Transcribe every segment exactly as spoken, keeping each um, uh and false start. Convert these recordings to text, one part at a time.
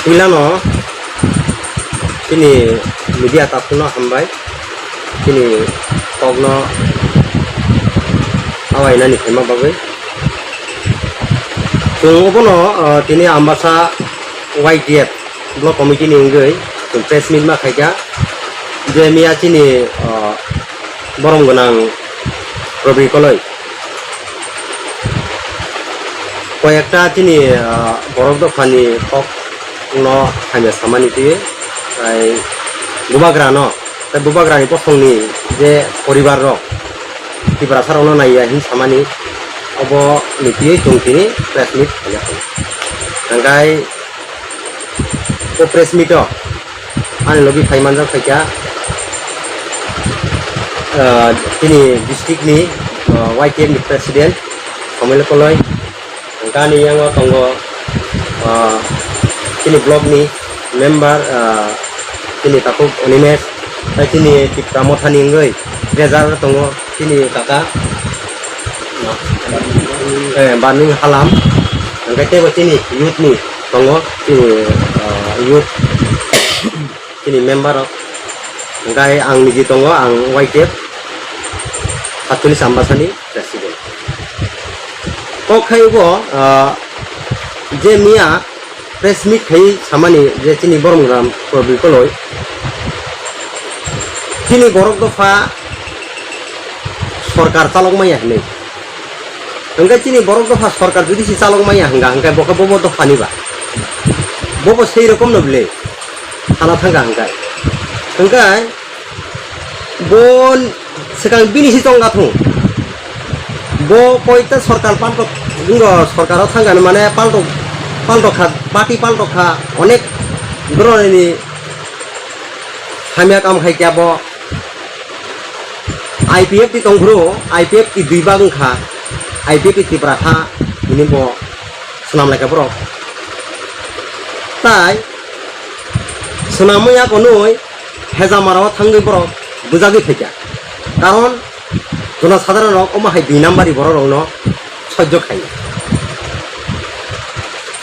Puilano chini media takhukno hambai, chini kokno awainani phaima bagwi. Chwng obono, ah, tini Ambasa Y T F Block Committee ni wngwi chwng press meet ma khaikha, je miya chini, ah, borom gwnang Robin Koloi koyekta chini, ah, borok dophani kokno hamya samani twi, tai bubagrano, tai bubagrani bosongni je poribar rok Tiprasa rokno naiya hin samani, obo ni twi chwng tini press meet khaina phai. Hwnkhai o press meet o ani logi phai manjak phaikha, ah, chini district ni, ah, Y T F ni president Somil Koloi, hwnkhai ani yango tongo, ah, chini block ni member, ah, chini takhuk Animesh, tai chini Tipra Motha ni wngwi treasurer tongo chini kaka, eh, Barning Halam, hwnkhai teibo chini youth ni tongo, chini, ah, youth, chini member rok, hwnkhai ang niji tongo, ang Y T F satchollis Ambasani president. Kok khai bo, ah, je miya press meet khai samani je chini borom gram Probir Koloi, chini borok dopha sorkar chalok maya hinwi. Hwnkhe chini borok dopha sorkar jodi se chalok maya hwnka hwnkhe bo khe bobo dophani ba? Bobo sei rokomno bwle sana thangka hwnkhe. Hwnkhe bo swkang bini se chongkha thung. Bo koita sorkar paltok, wngkha sorkaro thangkha mane paltok, paltok kha, party paltok kha, onek dhoronerni hamya kam khai kya bo. I P F T tongphuru, I P F T dui bag wngkha, I P F T Tipra kha, bini bo swnam laikha borok. Tai swnamwi ya konwi Hejamara o thangwi borok bujagwi phaikha. Karon jonosadharon rok omo hai dui nambari borok rokno sojjo khai.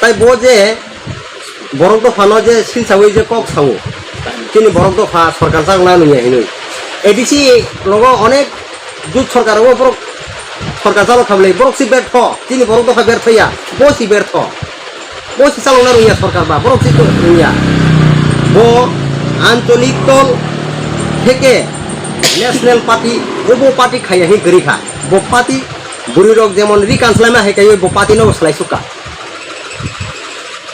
Tai bo je borok dophano je silsawi je kok sao, chini borok dopha sorkar chakna nungya hinwi. A D C rogo onek jut sorkar o borok sorkar chalo khablai, borok si bertho, chini borok dopha bertho ya, bo si bertho. Bo si chalokna rungya sorkar ba, borok si rungya. Bo ancholik tol theke national party, obo party khaiya hi gari kha. Bo party bwrwi rok jemon ri kanslaima hai kaiwi bo party no slai sukha.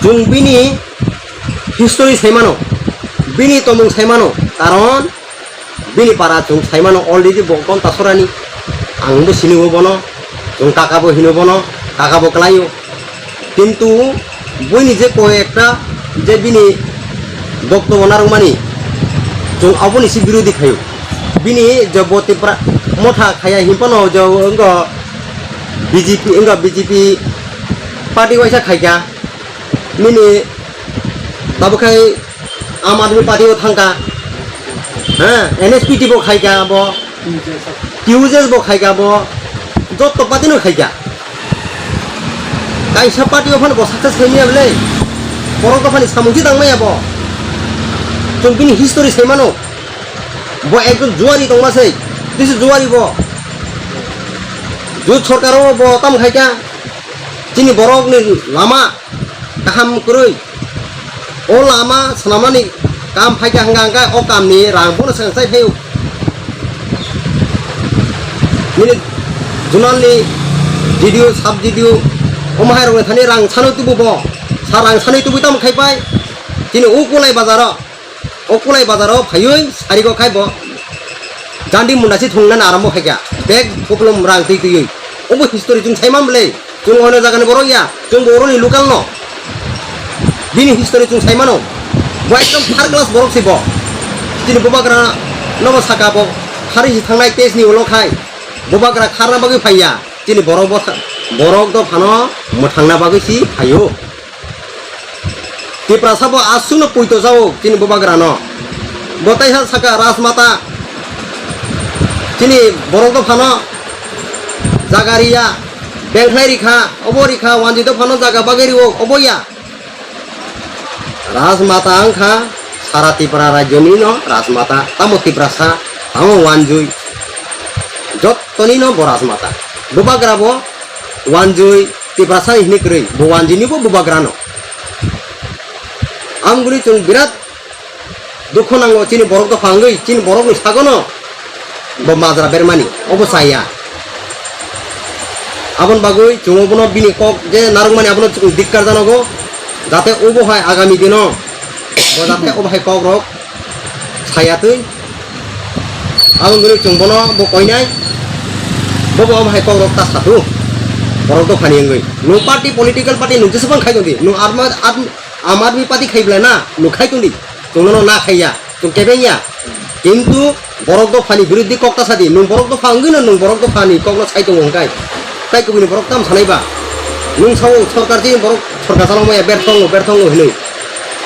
Chwng bini history sai mano, bini tomung sai mano, karon bini para chwng sai mano already bo gonta sorani. Ang bo sini o bono, chwng kaka bo hino bono, kaka bo kwlaio. Kintu buini je koi ekta je bini boktobo narwkmani, chwng aboni se birodhi khaio. Bini je bo Tipra Motha khaiya hinphano je wngkha B J P, wngkha B J P party waisa khaikha. Nini tabuk khai Aam Aadmi Party o thangkha, ha, N S P T bo khaikha bo, T U J S bo khaikha bo, jotto party no khaikha. Kaisa party o phano bo success khaimaya bwle, borok dophani samung si tangmaya bo. Chwng bini history sai mano, bo ekjon juari tongma se, this is juari bo. Jut sorkar o bo tam khaikha, chini borok ni lama kaham kwrwi. O lama swnamnani kam phaikha hwnkha hwnkhe o kamni rang bono swkang chai phaio. Nini zonal ni D D O, sub D D O, omo hai rokni thani rang sanwi tubu bo. Sa rang sanwi tubui tamo khai pai? Chini o Kulai bazaro. O Kulai bazaro phaiwi sarigo khai bo jandi munda si thungnani arambo khaikha. Bag kuplum rang twi twiwi. Obo history chwng sai man bwle. Chwng ono jagani borok ya. Chwng bo oroni local no. Bini history chwng sai mano. Bo ekdom third class borok se bo. Chini bubagra nobo saka bo. Khari si thangnai test ni ulo khai. Bubagra kharna bagwi phaiya. Chini borok bo tha-, borok dophano mwthangna bagwi si phaio. Tiprasa bo aswkno puito jao chini bubagrano. Bo taiha saka Rajmata chini borok dophano jaga riya, bengkhlai rikha, obo rikha, wanjwi dophano jaga bagwi rio, obo ya. Rajmata wngkha sara Tripura rajyoni no Rajmata, tamo Tiprasa, tamo wanjui, jottoni no bo Rajmata. Bubagra bo wanjui Tiprasa ni hinwi kwrwi, bo wanjui ni bo Bubagra no. Amguni chwng birat dukho nango, chini borok dopha wngwi, chini borok ni sagono bo majra bermani, obo chaya. Aboni bagwi chwng obono bini kok je narwkmani abono chwng dikkar janogo, jate obo hai agami dino bo jate obo hai kok rok saya twi. Aboni bagwi chwng bono bo koinai, bobo obo hai kok rok ta sadu, borok dophani wngwi. Nwng party, political party nwng jeswk khai tongdi, nwng arma-, ar-, Aam Aadmi Party khai bwlai na, nwng khai tongdi. Chwng nono na khaiya, chwng kebengya. Kintu borok dophani biruddhi kok ta sadi, nwng borok dopha wngwi no nwng borok dophani kokno sai tongo hwnkhe. Tai kubuni borok tam sanai ba? Nwng sao sorkar chini borok sorkar chalokmaya bertho wngo, bertho wngo hinwi.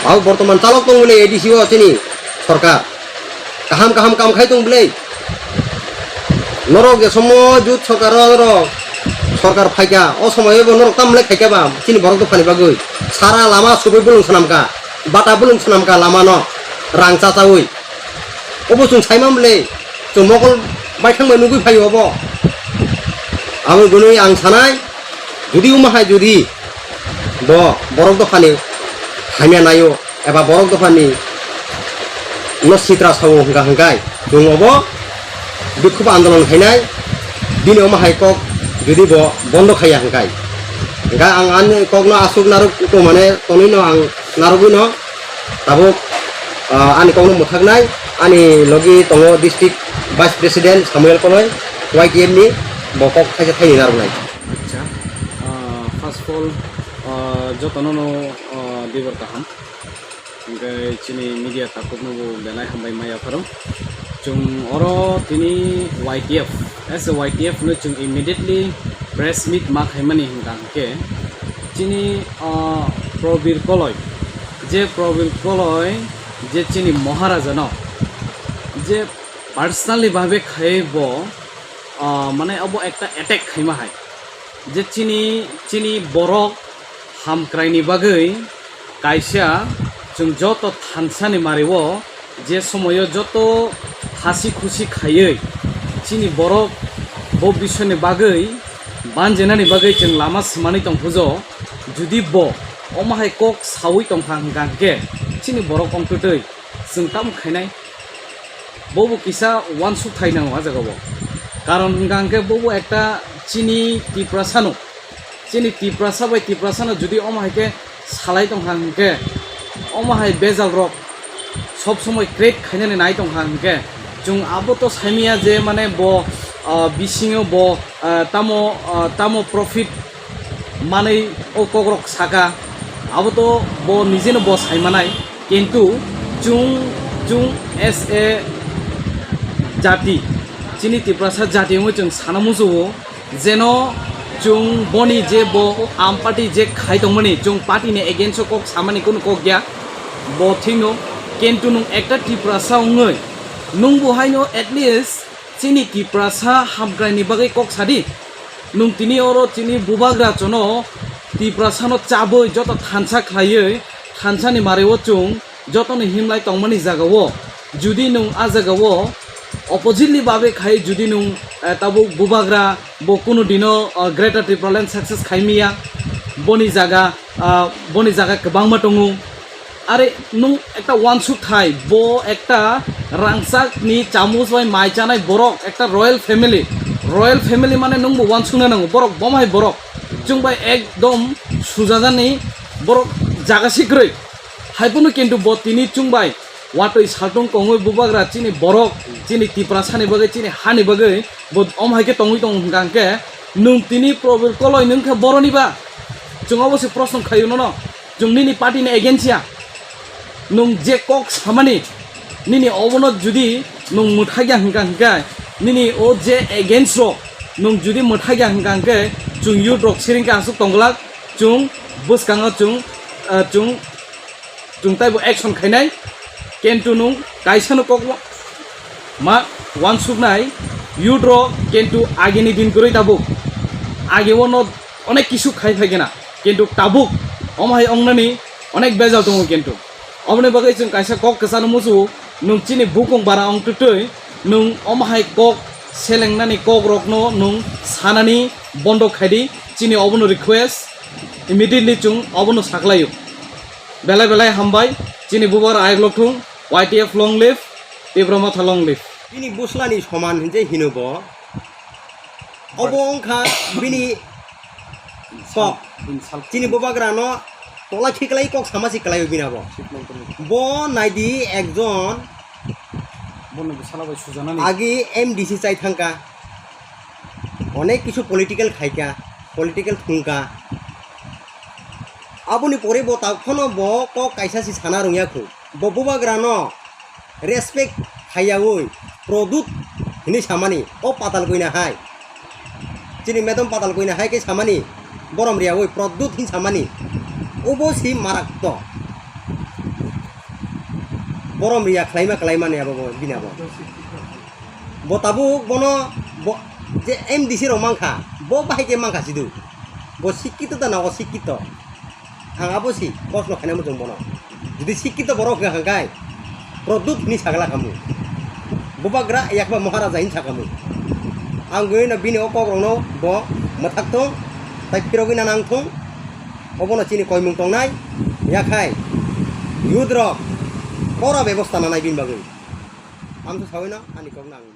Abo bortoman chalok tong bwle A D C o chini sorkar. Kaham kaham kam khai tong bwle. Norok je somo jut sorkar o norok sorkar phaikha, o somoyo bo norok tam le khaikha ba chini borok dophani bagwi? Sara lama subui bulung swnamkha, bata bulung swnamkha lama no rang chachaui. Obo chwng saimang bwle, chwng mokol baithang bai nugui phaio obo. Aboni gwnwi ang sanai, judi omo hai judi bo borok dophani hamya naio, eba borok dophani no sitra sao hwnkha hwnkhe chwng obo bikhuk andolon khainai, bini omo hai kok judi bo bondo khaiya hwnkhe. Hwnkhe ang ani kokno aswk narwk tongmani tonwino ang narwgwino tabuk, ah, ani kokno mwthaknai ani logi tongo district vice president Samuel Koloi, Y T F ni, bo kok thaisa thaini narwknai. Acha, ah, first of all, ah, jotono no, ah, dibor kaham. Hingke chini media takhukno bo belai hambai maya pharo. Chwng oro tini Y T F, as a Y T F no chwng immediately press meet ma khaimani hingka hingke chini, ah, Probir Koloi, je Probir Koloi je chini Maharaja no je personally bhabe khai bo, ah, mane obo ekta attack khaima hai. Je chini, chini borok hamkraini bagwi kaisa chwng joto thansani mario je somoyo joto hasi khusi khaiwi chini borok bo biswni bagwi banjinani bagwi chwng lama swmani tongphujo. Judi bo omo hai kok sawi tongkha hwnkha hwnkhe chini borok ongtwtwi chwng tamo khainai? Bobo kisa wansuk thai nango a jaga o. Karon hwnkha hwnkhe bobo ekta chini Tiprasano, chini Tiprasa bai Tiprasano judi omo hai khe salai tongkha hwnkhe, omo hai bejal rok sob somoi create khainani nai tongkha hwnkhe, chwng abo to saimaya je mane bo, ah, bisingo bo, ah, tamo, ah, tamo profit manwi o kokrok saka, abo to bo nijeno bo saimanai, kintu chwng, chwng as a jati, chini Tiprasa jati wngwi chwng sana muchungo, jeno chwng boni je bo Aam Party je khai tongmani, chwng party ni against o kok samani kunu kok ya, bo thwino, kintu nwng ekta Tiprasa wngwi, nwng bo haino at least chini Tiprasa hamkraini bagwi kok sadi. Nwng tini oro chini bubagra chono Tiprasano chabwi joto thansa khlaiwi thansani mario chwng jotoni himlai tongmani jagao judi nwng a jagao oppositely babe khai judi nwng, eh, tabuk bubagra bo kunu dino, eh, Greater Tipraland success khai miya, boni jaga, ah, boni jaga kwbangma tongo. Are nwng ekta wansuk thai, bo ekta rangchak ni chamuch bai mai chanai borok, ekta royal family. Royal family mane nwng bo wansuk na nango, borok bomai borok. Chwng bai ekdom sujajani borok jaga sikrwi. Hai phano kintu bo tini chwng bai watwi saltung kongwi bubagra chini borok, chini Tiprasani bagwi, chini hani bagwi bo om hai khe tongwi tongo hwnkha hwnkhe nwng tini Probir Koloi nwng khe boroni ba? Chwng obo se proshno khaio nono. Chwng nini party ni against ya. Nwng je kok samani, nini obono judi nwng mwthakya hwnkha hwnkhe, nini o je against rok nwng judi mwthakya hwnkha hwnkhe, chwng youth rok siring khe aswk tongglak, chwng bwskango chwng, ah, chwng, chwng taibo action khainai, kintu nwng kaisano kok ma wansuknai, youth rok kintu agini din kwrwi tabuk, age ono onek kisu khai phaigena, kintu tabuk omo hai ongnani onek bejal tongo kintu. Oboni bagwi chwng kaisa kok kwchano muchungo, nwng chini bukung bara wng twtwi nwng omo hai kok selengnani kokrokno nwng sanani bondo khaidi, chini obono request, immediately chwng obono saklaio. Belai belai hambai, chini bubar ayok lokthung, Y T F long live, Tipra Motha long live. Bini bwslani soman hinje hino bo. Obo wngkha bini kok. Bini sal- Chini bubagrano tola khiklai kok sama si kwlaio bini abo. Bo naidi ekjon bono bwsala bai sujanani. Agi M D C chai thangka. Onek kisu political khaika, political thungka. Aboni pore bo tabukphano bo kok kaisa si sana rwngya khu. Bo bubagrano respect khaiyaui Pradyut hinwi samani, o Patal Koina hai. Chini madam Patal Koina hai khe samani, borom riyaui Pradyut hin samani. Obo si marakto. Borom riya khlaima khlaimani abo bo bini abo. Bo tabuk bono bo je M D C rok mankha, bo bahai khe mankha sidu. Bo sikkito da na osikito? Ang abo si kosno khaina muchung bono. Jodi sikkito borok wngkha khe, Pradyut hinwi sagala khamu. Bubagra yakba Maharaja hin sakamu. Ang gwi no bini o kok rokno bo mwthak thung, tai phirogwi na nang thung. Obono chini koimung tongnai, yakhai youth rok kora bebosta nanai bini bagwi. Amtwi sawi no ani kok nang.